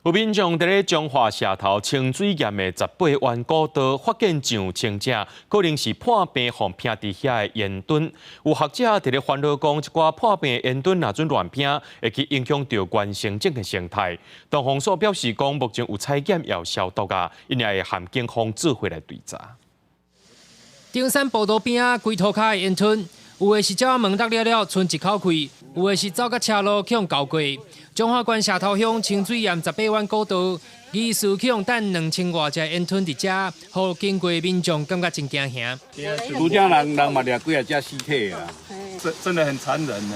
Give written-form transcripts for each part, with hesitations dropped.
有民眾佇咧彰化社頭清水巖的十八彎古道發現上千隻，可能是破病予拚佇遐的煙墩。有學者佇咧煩惱講，這寡破病的煙墩若準亂拚，會去影響著原生種的生態。動防所表示講，目前有採檢也有消毒啊，𪜶也會和警方做伙來追查。中山步道邊仔規塗跤的煙吞，有的是鳥仔門落了了，賰一口氣；有的是走到車路去予鉤過。彰化縣社頭鄉清水巖十八彎古道，疑似去予擲2000外隻煙吞佇遮，予經過民眾感覺真驚嚇。拄才人人嘛掠幾仔隻屍體啊！真真的很殘忍呢，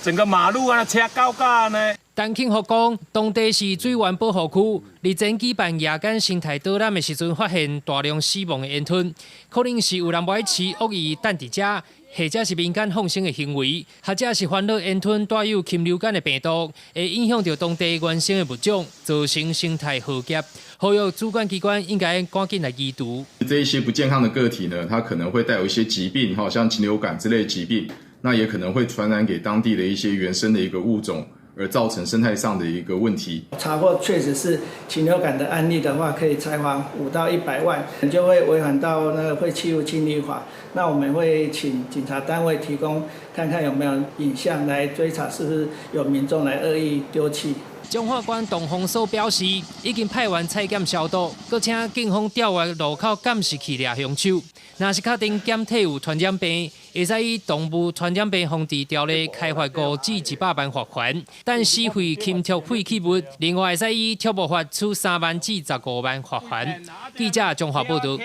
整個馬路啊，車高架呢。陳慶福講，當地是水源保護區，日前舉辦夜間生態導覽的時陣，發現大量死亡的煙吞，可能是有人無愛飼，惡意擲佇遮，或者是民間放生的行為，或者是煩惱煙吞帶有禽流感的病毒，會影響著當地原生的物種，造成生態浩劫。呼籲主管機關應該趕緊來移除。這一些不健康的個體呢，它可能會帶有一些疾病，哈，像禽流感之類疾病，那也可能會傳染給當地的一些原生的一個物種，而造成生態上的一個問題。查獲確實是禽流感的案例的話，可以裁罰5到100萬，就會違反到那個廢棄物清理法。那我們會請警察單位提供，看看有沒有影像來追查，是不是有民眾來惡意丟棄。彰化縣動防所表示，已經派員採檢消毒，閣請警方調閱路口監視器掠兇手。若是確定檢體有傳染病，會使以動物傳染病防治條例開罰5至100萬罰款。但死廢禽畜廢棄物，另外會使以畜牧法處3萬至15萬罰款。記者綜合報導。